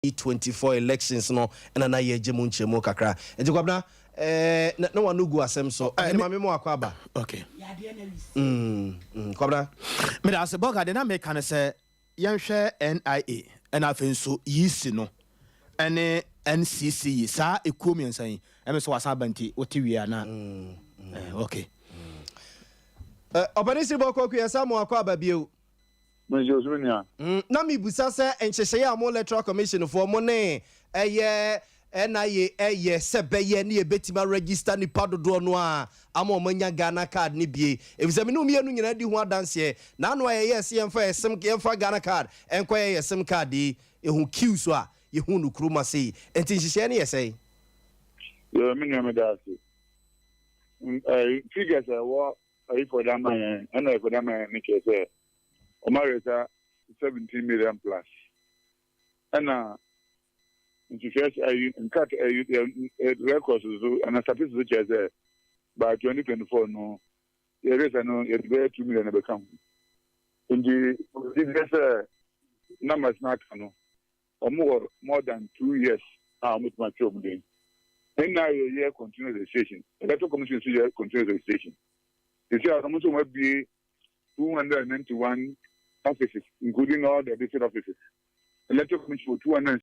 24 elections no ɛna na yɛgye mu nkyerɛmu kakra. Nti Kwabena, na wano gu asɛm so. Ɛne maame mu akɔ aba. Okay. Kwabena. Meda ase, bɔga de. Na meka no sɛ yɛnhwɛ NIA, ɛna afei nso EC no ɛne NCCE, saa ekuo mmiɛnsa yi. Ɛmɛ sɛ wasan aba nti wote wie ana? Okay. Ɔpɛne siri bɔkɔ ku yɛsa mo akɔ aba bio. Mr. Osumnia. Na mebusa sɛ nhyehyɛeɛ a mo Electoral Commission foɔ mo ne ɛyɛ NIA ɛyɛ sɛ bɛyɛ ne yɛbɛtumi aregister nipa dodoɔ no a ama ɔmo anya Ghana Card ne bie, efisɛ me ne mmienu nyinaa di ho adanseɛ na ano a yɛyɛ sɛ yɛmfa yɛ SIM, yɛmfa Ghana Card ɛnkɔ yɛ SIM card yi, ehu queue so a yɛhu no kurom ase yi. Nti nhyehyɛeɛ no yɛ sɛn? Yɛ me nua, meda ase. Figures a ɛwɔ ayifo de ama yɛn ɛna ayifo de ama yɛn ne kyerɛ sɛ ɔmo aresa 17 million plus, ɛna nhyehyɛ ayi nkat ayi ɛ records so ɛna statistics so kyerɛ sɛ by 2024 no, yɛresa no yɛde bɛyɛ 2 million na bɛka ho. Nti obi bɛ sɛ numbers n'aka no, ɔmo wɔ more than 2 years a ɔmo tuma twɛ ɔmo den. Nna yɛ continuous registration, Electoral Commission nso yɛ continuous registration. Sisi a ɔmo nso wɔn abie 291 offices, including all the district offices. Electoral Commission for two hundred